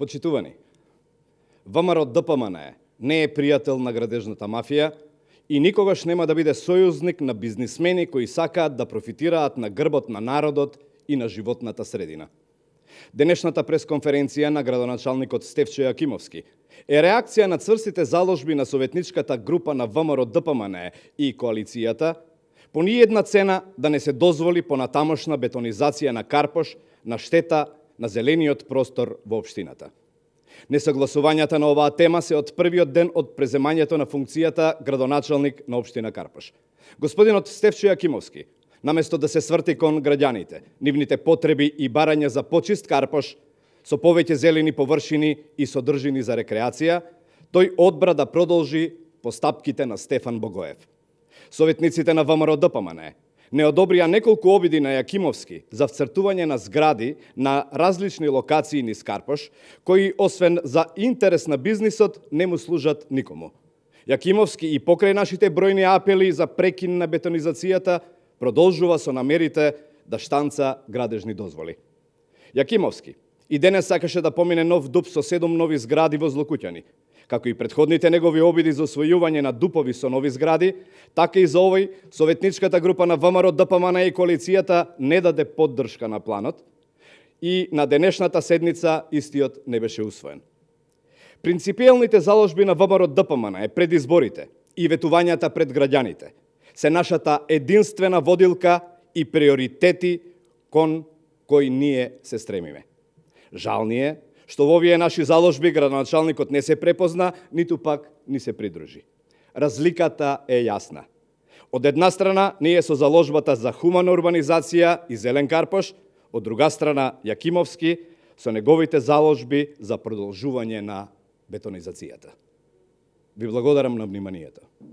Почитувани, ВМРО ДПМН не е пријател на градежната мафија и никогаш нема да биде сојузник на бизнисмени кои сакаат да профитираат на грбот на народот и на животната средина. Денешната пресконференција на градоначалникот Стефчо Јакимовски е реакција на цврстите заложби на советничката група на ВМРО ДПМН и коалицијата по ниједна цена да не се дозволи понатамошна бетонизација на Карпош на штета на зелениот простор во општината. Несогласувањата на оваа тема се од првиот ден од преземањето на функцијата градоначалник на општина Карпош. Господинот Стефчо Јакимовски, наместо да се сврти кон граѓаните, нивните потреби и барања за почист Карпош, со повеќе зелени површини и содржини за рекреација, тој одбра да продолжи постапките на Стефан Богоев. Советниците на ВМРО ДПМН не одобрија неколку обиди на Јакимовски за вцртување на згради на различни локации низ Карпош, кои, освен за интерес на бизнисот, не му служат никому. Јакимовски и покрај нашите бројни апели за прекин на бетонизацијата, продолжува со намерите да штанца градежни дозволи. Јакимовски и денес сакаше да помине нов ДУП со 7 нови згради во Злокуќани. Како и претходните негови обиди за освојување на дупови со нови згради, така и за овој советничката група на ВМРО ДПМН и коалицијата не даде поддршка на планот и на денешната седница истиот не беше усвоен. Принципијалните заложби на ВМРО ДПМН пред изборите и ветувањата пред граѓаните се нашата единствена водилка и приоритети кон кои ние се стремиме. Жал ни е што во овие наши заложби градоначалникот не се препозна, ниту пак ни се придружи. Разликата е јасна. Од една страна ние со заложбата за хумана урбанизација и зелен Карпош, од друга страна Јакимовски со неговите заложби за продолжување на бетонизацијата. Ви благодарам на вниманието.